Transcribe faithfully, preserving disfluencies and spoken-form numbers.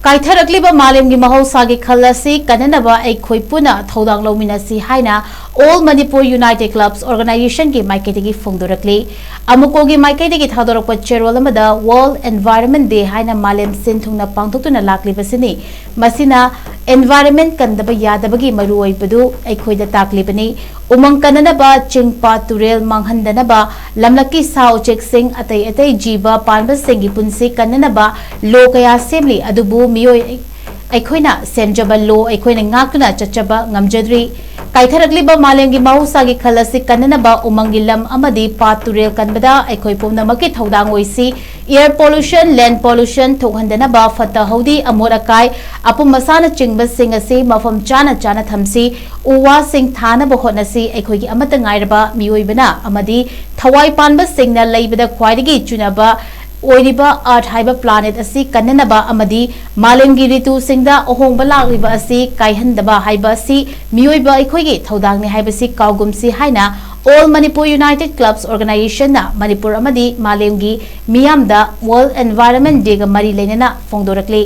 ꯀꯥꯏꯊꯔꯛꯂꯤꯕ ꯃꯥꯂꯦꯝꯒꯤ ꯃꯍꯧꯁꯥꯒꯤ ꯈꯜ ꯑꯁꯤ ꯀꯟꯅꯅꯕ ꯑꯩꯈꯣꯏ ꯄꯨꯟꯅ ꯊꯧꯗꯥꯡ ꯂꯧꯃꯤꯟꯅꯁꯤ ꯍꯥꯏꯅ All Manipur United Clubs Organization ꯒꯤ ꯃꯥꯏꯀꯩꯗꯒꯤ ꯐꯣꯡꯗꯣꯔꯛꯂꯤ꯫ ꯑꯃꯨꯀꯣꯒꯤ ꯃꯥꯏꯀꯩꯗꯒꯤ ꯊꯥꯗꯣꯔꯛꯄ ꯆꯦꯔꯣꯜ ꯑꯃꯗ World Environment Day ꯍꯥꯏꯅ ꯃꯥꯂꯦꯝ ꯁꯤꯟ ꯊꯨꯡꯅ ꯄꯥꯡꯊꯣꯛꯇꯨꯅ ꯂꯥꯛꯂꯤꯕꯁꯤꯅꯤ꯫ ꯃꯁꯤꯅ environment ꯀꯟꯗꯕ ꯌꯥꯗꯕꯒꯤ ꯃꯔꯨꯑꯣꯏꯕꯗꯨ ꯑꯩꯈꯣꯏꯗ ꯇꯥꯛꯂꯤꯕꯅꯤ꯫ ꯎꯃꯪ ꯀꯟꯅꯅꯕ, ꯆꯤꯡ ꯄꯥꯠ ꯇꯨꯔꯦꯜ ꯃꯥꯡꯍꯟꯗꯅꯕ, ꯂꯝꯂꯛꯀꯤ ꯁꯥ ꯎꯆꯦꯛꯁꯤꯡ, ꯑꯇꯩ ꯑꯇꯩ ꯖꯤꯕ ꯄꯥꯟꯕꯁꯤꯡꯒꯤ ꯄꯨꯟꯁꯤ ꯀꯟꯅꯅꯕ law ꯀꯌꯥ ꯁꯦꯝꯂꯤ, ꯑꯗꯨꯕꯨ ꯃꯤꯑꯣꯏ ꯑꯩꯈꯣꯏꯅ ꯁꯦꯝꯖꯕ law ꯑꯩꯈꯣꯏꯅ ꯉꯥꯛꯇꯨꯅ ꯆꯠꯆꯕ ꯉꯝꯖꯗ꯭ꯔꯤ꯫ ꯀꯥꯏꯊꯔꯛꯂꯤꯕ ꯃꯥꯂꯦꯝꯒꯤ ꯃꯍꯧꯁꯥꯒꯤ ꯈꯜ ꯑꯁꯤ ꯀꯟꯅꯅꯕ ꯎꯃꯪꯒꯤ ꯂꯝ ꯑꯃꯗꯤ ꯄꯥꯠ ꯇꯨꯔꯦꯜ ꯀꯟꯕꯗ ꯑꯩꯈꯣꯏ ꯄꯨꯝꯅꯃꯛꯀꯤ ꯊꯧꯗꯥꯡ ꯑꯣꯏꯁꯤ꯫ Air pollution, land pollution ꯊꯣꯛꯍꯟꯗꯅꯕ ꯐꯠꯇ ꯍꯥꯎꯗꯤ, ꯑꯃꯣꯠ ꯑꯀꯥꯏ, ꯑꯄꯨꯝ ꯑꯁꯥꯅꯆꯤꯡꯕꯁꯤꯡ ꯑꯁꯤ ꯃꯐꯝ ꯆꯥꯅ ꯆꯥꯅ ꯊꯝꯁꯤ꯫ ꯎ ꯋꯥꯁꯤꯡ ꯊꯥꯅꯕ ꯍꯣꯠꯅꯁꯤ꯫ ꯑꯩꯈꯣꯏꯒꯤ ꯑꯃꯠꯇ ꯉꯥꯏꯔꯕ ꯃꯤꯑꯣꯏꯕꯅ ꯑꯃꯗꯤ ꯊꯋꯥꯏ ꯄꯥꯟꯕꯁꯤꯡꯅ ꯂꯩꯕꯗ ꯈ꯭ꯋꯥꯏꯗꯒꯤ ꯆꯨꯅꯕ ꯑꯣꯏꯔꯤꯕ Earth ꯍꯥꯏꯕ planet ꯑꯁꯤ ꯀꯟꯅꯅꯕ ꯑꯃꯗꯤ ꯃꯥꯂꯦꯝꯒꯤ ꯔꯤꯇꯨꯁꯤꯡꯗ ꯑꯍꯣꯡꯕ ꯂꯥꯛꯂꯤꯕ ꯑꯁꯤ ꯀꯥꯏꯍꯟꯗꯕ ꯍꯥꯏꯕ ꯑꯁꯤ ꯃꯤꯑꯣꯏꯕ ꯑꯩꯈꯣꯏꯒꯤ ꯊꯧꯗꯥꯡꯅꯤ ꯍꯥꯏꯕꯁꯤ ꯀꯥꯎꯒꯨꯝꯁꯤ ꯍꯥꯏꯅ All Manipur United Clubs Organization ꯅ ꯃꯅꯤꯄꯨꯔ ꯑꯃꯗꯤ ꯃꯥꯂꯦꯝꯒꯤ ꯃꯤꯌꯥꯝꯗ World Environment Day ꯒ ꯃꯔꯤ ꯂꯩꯅꯅ ꯐꯣꯡꯗꯣꯔꯛꯂꯤ꯫